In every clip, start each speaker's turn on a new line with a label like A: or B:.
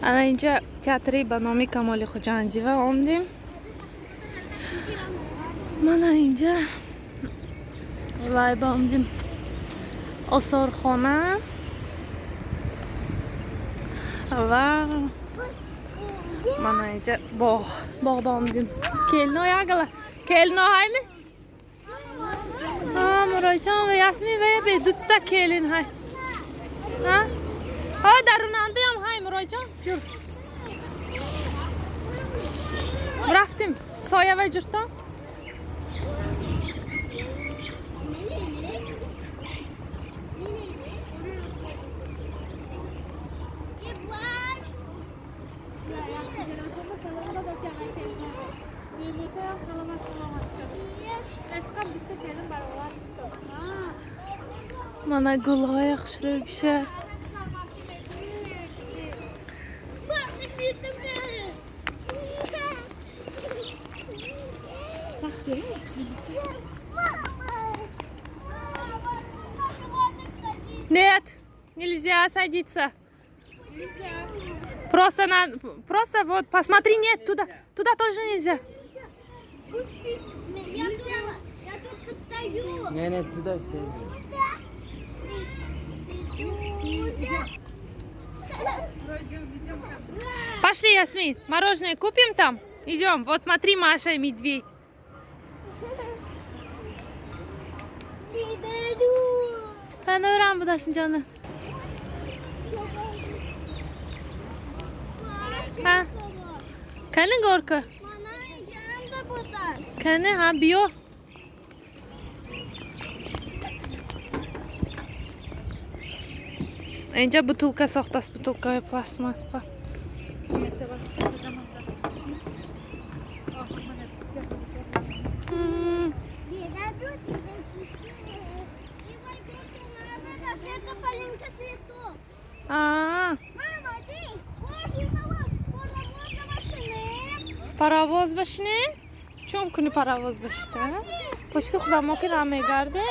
A: Ана инҷа театри ба номи Камоли Хуҷандива омдем. Мана инҷа вай ба омдем, осорхона ва мана инҷа боғ, боғ ба омдем. Келино ягала, келино ҳайми? Муроҷон ва Ясмин ва бе дутта келин ҳай. Ҳа? Ҳа, дарунандаям ҳай, Муроҷон. Ҷур. Рафтем. Соя ва ҷуртон. Мана гулҳои хушрӯгиша. Нет, нельзя садиться.
B: Нельзя.
A: Просто на, просто вот посмотри, нет, туда, туда тоже нельзя.
B: Спустись.
C: Я тут постою.
D: Не, не, туда все.
C: Туда.
A: Пошли, Ясмин, мороженое купим там? Идем. Вот смотри, Маша и медведь. Панорам будасın canım. Ha? Кани горка? Кани, ҳа, биё. Инҷа бутылка сохтааст, бутылкаҳои пластмасс ба. М, А, паровоз башине? Чун куни паровоз башита? Почки худамо ки ра мегарде?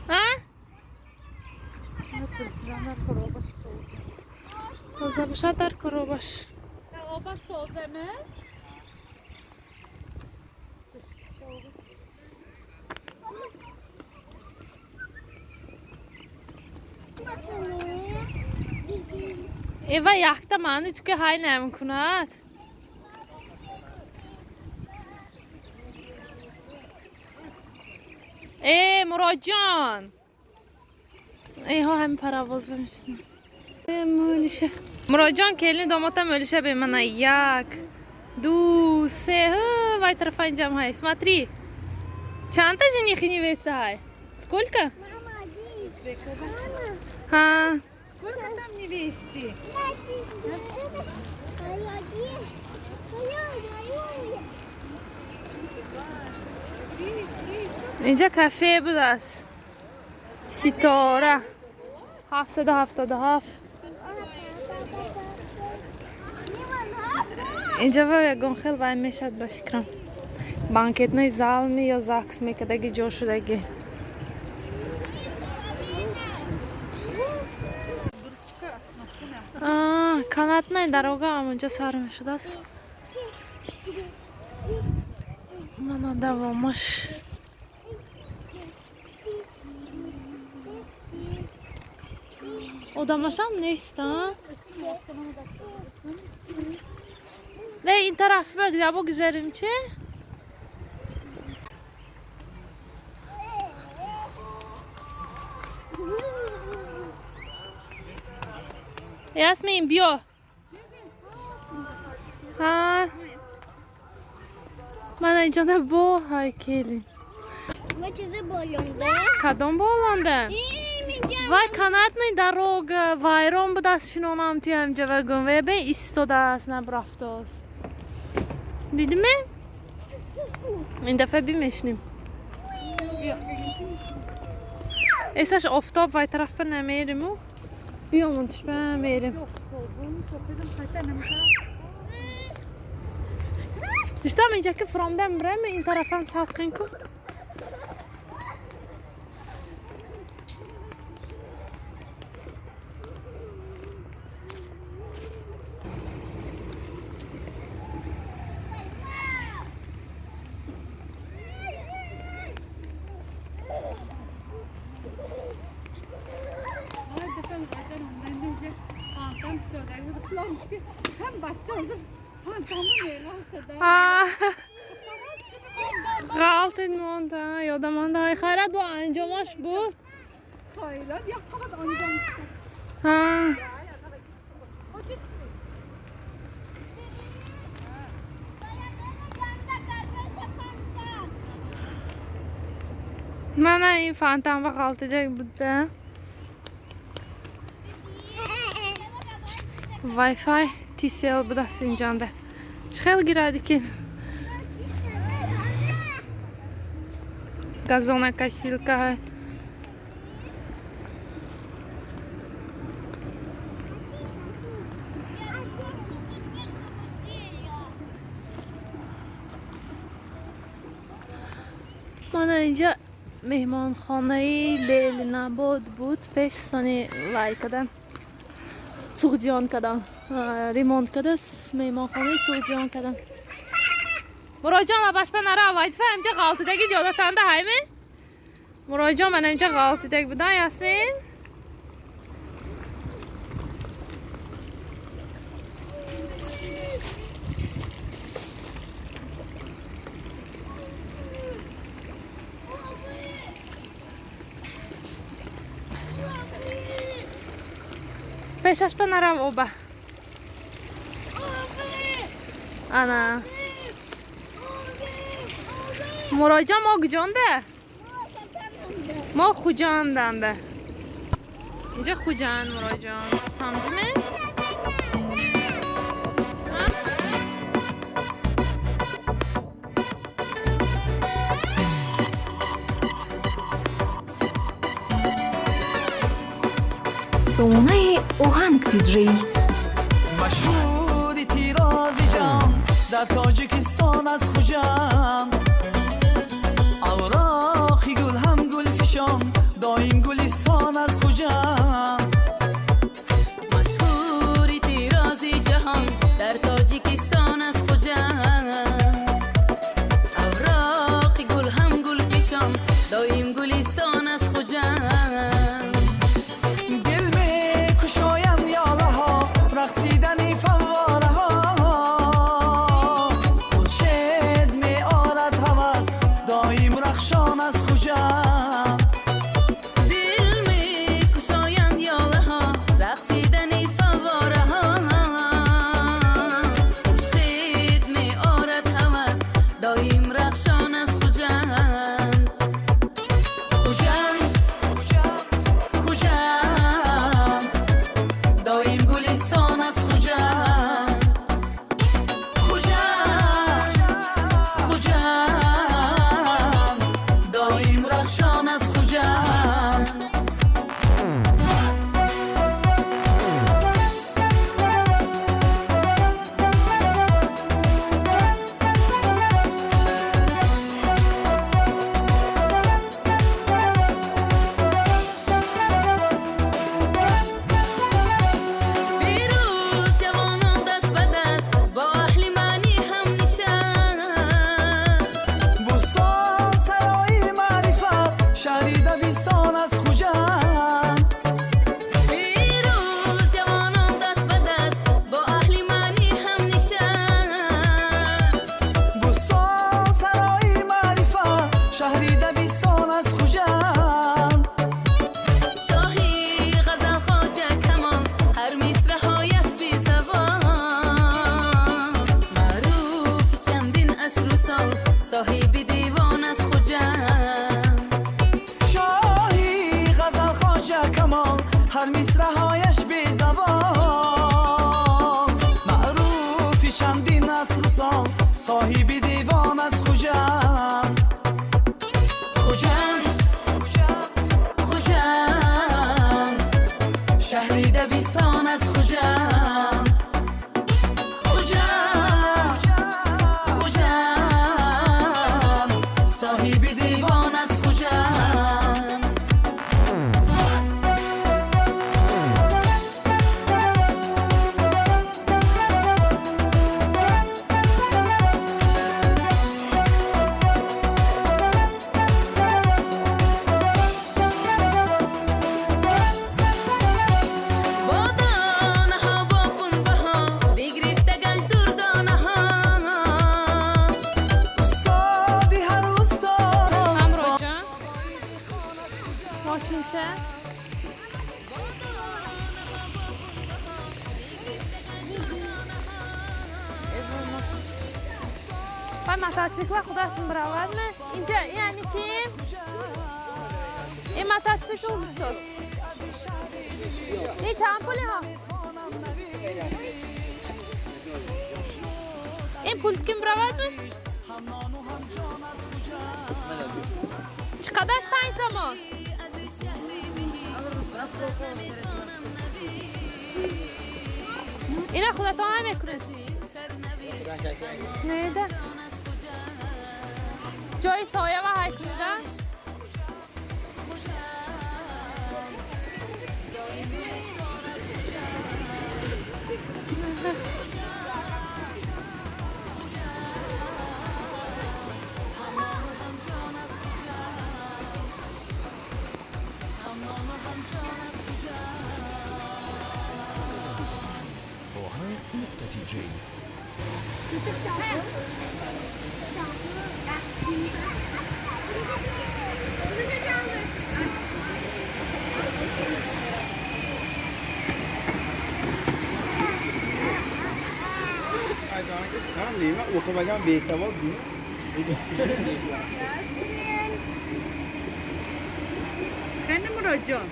A: А? Тоза бошад дар коробаш.
B: Обаш тоза ме?
A: Эва якта маъни ту ки ҳай намекунад. Э, Муроҷон. Эҳо ҳамин паровоз бамешинам. Э, мӯлиша. Муроҷон, келини домота мӯлиша бе мана як, ду, се, ҳы, вай тарафа инҷам ҳай. Смотри. Чандта жених и невеста ҳай? Сколько? Ҳа.
B: Сколько там невести?
A: Инҷа кафе будааст. Ситора. 777. Инҷа ва ягон хел вай мешад ба фикрам. Банкетный зал ми ё ЗАГС мекадаги ҷо шудаги. А, канатная дорога ҳамонҷа сар мешудааст. Мана давомаш. Одамашам нест, а? Не, ин тараф ба бо гузарем чи? Ясмин, биё. Ҳа. Мана инҷода бо ҳай келин. Кадом болонда? Вай канатный дорога вайрон будааст, шинонам туи ҳамҷа вагон. Вай бе истодааст, набрафтааст. Дидиме? Ин дафъа бимешинем. Эсаш офтоб вай тараф ба намериму. Биёмон тушба мерим. Дӯстам, инҷа ки фуромдам бирем, ин тарафам салқин ку. Ғалтид монда, ёдам монда. Ай, хайрат бо анҷомаш буд.
B: Хайрат як фақат анҷом.
A: Ҳа. Мана ин фонтан ва ғалтидак буда. Wi-Fi TCL будаст инҷанда. Чӣ хел гиради ки? Газонокосилка. Мана инҷа меҳмонхонаи Ленинобод буд. Пеш сони лай кадан. Суғдиён кадан. Ремонт када меҳмонхонаи Суғдиён кадан. Муроҷон, лабашпа нара, вайфа инҷа ғалтидаги ҷодатанда ҳайме? Муроҷон, мана инҷа ғалтидаг будан, Ясмин? Пешашпа нарав оба. Ана. Муроҷон, мо куҷонда? Мо Хуҷанданда. Инҷа Хуҷанд, Муроҷон. Фаҳмидиме?
D: Сомонаи оҳанг диджей.
E: Машҳури тирози ҷон дар Тоҷикистон аз Хуҷанд. Авроқи гул ҳам гулфишон, доим гулистон аз Хуҷанд.
F: Машҳури тирози ҷаҳон дар Тоҷикистон аз Хуҷанд. Авроқи гул ҳам гулфишон, доим гулистон аз Хуҷанд.
E: Дил мекушоянд ёлаҳо, рақсидани фаввораҳо. Хуршед меорад ҳавас, доим рахшон аз Хуҷанд.
F: Дил мекушоянд ёлаҳо, рақсидани фаввораҳо. Хуршед меорад ҳавас, доим рахшон аз Хуҷанд.
E: Хуҷанд, Хуҷанд, доим гулистон аз Хуҷанд. Хуҷанд, Хуҷанд, доим рахшон аз Хуҷанд.
F: Фирӯз ҷавонон даст ба даст бо аҳли маънӣ ҳам нишаст.
E: Бӯстон сарои маърифат, шаҳри дабистон аз Хуҷанд.
F: Фирӯз ҷавонон даст ба даст бо аҳли маънӣ ҳам нишаст.
E: Бӯстон сарои маърифат, шаҳри дабистон аз Хуҷанд.
F: Шоҳи ғазал Хоҷа Камол, ҳар мисраҳояш безавол. Маъруфи чандин асру сол, соҳиби девон аз Хуҷанд.
E: Шоҳи ғазал Хоҷа Камол, ҳар мисраҳояш безавол. Маъруфи чандин асру сол, соҳиби девон аз Хуҷанд. Хуҷанд, Хуҷанд, шаҳри дабистон аз Хуҷанд. Хуҷанд, Хуҷанд, соҳиби девон аз Хуҷанд.
F: Бо донаҳои
A: Ва мотоцикла худаш биравад ме? Инҷа яъне ки ин мотоцикл устод. Ин чанд пули ҳа? Ин пулт ким биравад ме? Чӣ қадарш 5 сомон? Ина худатон ҳам мекунед? Не да. Ҷои соя ва ҳай кунида?
E: Ohang.tj.
G: O'qimagan besavod
B: Qani Murodjon?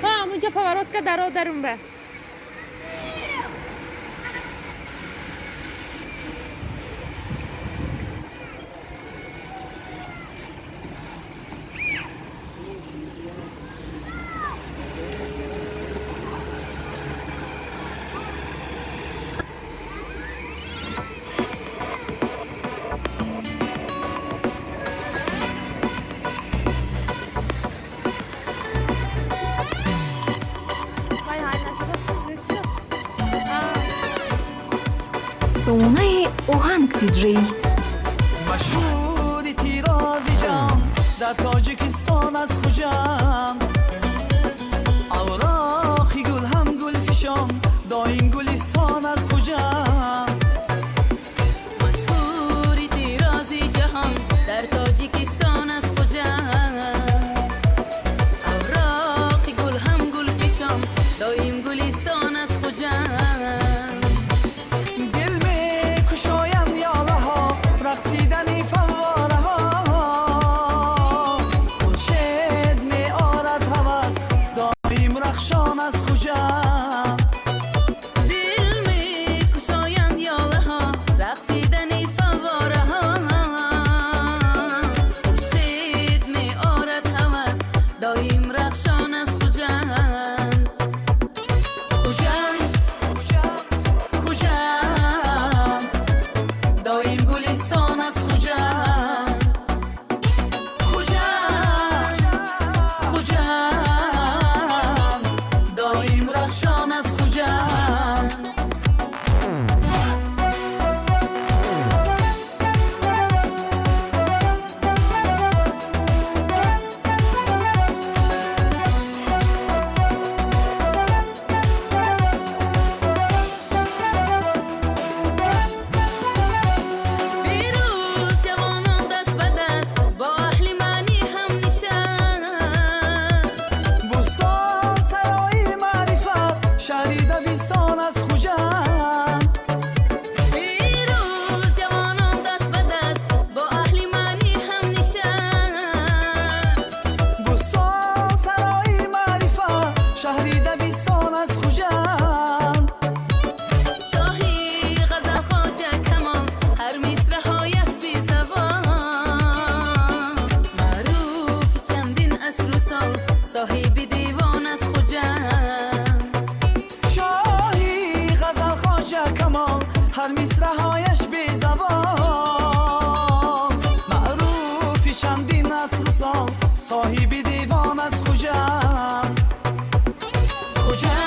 A: Ҳа, мунҷа поворотка даро дарумба.
D: Сомонаи Оҳанг Тиҷей.
E: Машҳури Тирози ҷон дар Тоҷикистон аз Хуҷанд. Авроқи гул ҳам гулфишон, доим гулистон аз Хуҷанд.
F: Машҳури Тирози ҷаҳон дар Тоҷикистон аз Хуҷанд. Авроқи гул ҳам гулфишон, доим гулистон аз Хуҷанд.
E: Дил мекушоянд ёлаҳо, рақсидани фаввораҳо. Хуршед меорад ҳавас, доим рахшон аз Хуҷанд.
F: Дил мекушоянд ёлаҳо, рақсидани фаввораҳо. Хуршед меорад ҳавас, доим рахшон аз Хуҷанд.
E: Хуҷанд, Хуҷанд, доим гулистон аз Хуҷанд. Хуҷанд, Хуҷанд, доим рахшон аз Хуҷанд.
F: Фирӯз ҷавонон даст ба даст бо аҳли маънӣ ҳам нишаст.
E: Бӯстон сарои маърифат, шаҳри Дабистон аз Хуҷанд.
F: Фирӯз ҷавонон даст ба даст бо аҳли маънӣ ҳам нишаст.
E: Бӯстон сарои маърифат, шаҳри Дабистон аз Хуҷанд.
F: Шоҳи ғазал Хоҷа Камол ҳар мисраҳояш безабон. Маъруфи чандин асру сол соҳиби девон аз Хуҷанд.
E: Шоҳи ғазал Хоҷа Камол ҳар мисраҳояш безавол. Маъруфи чандин асру сол соҳиби девон аз Хуҷанд. Хуҷанд.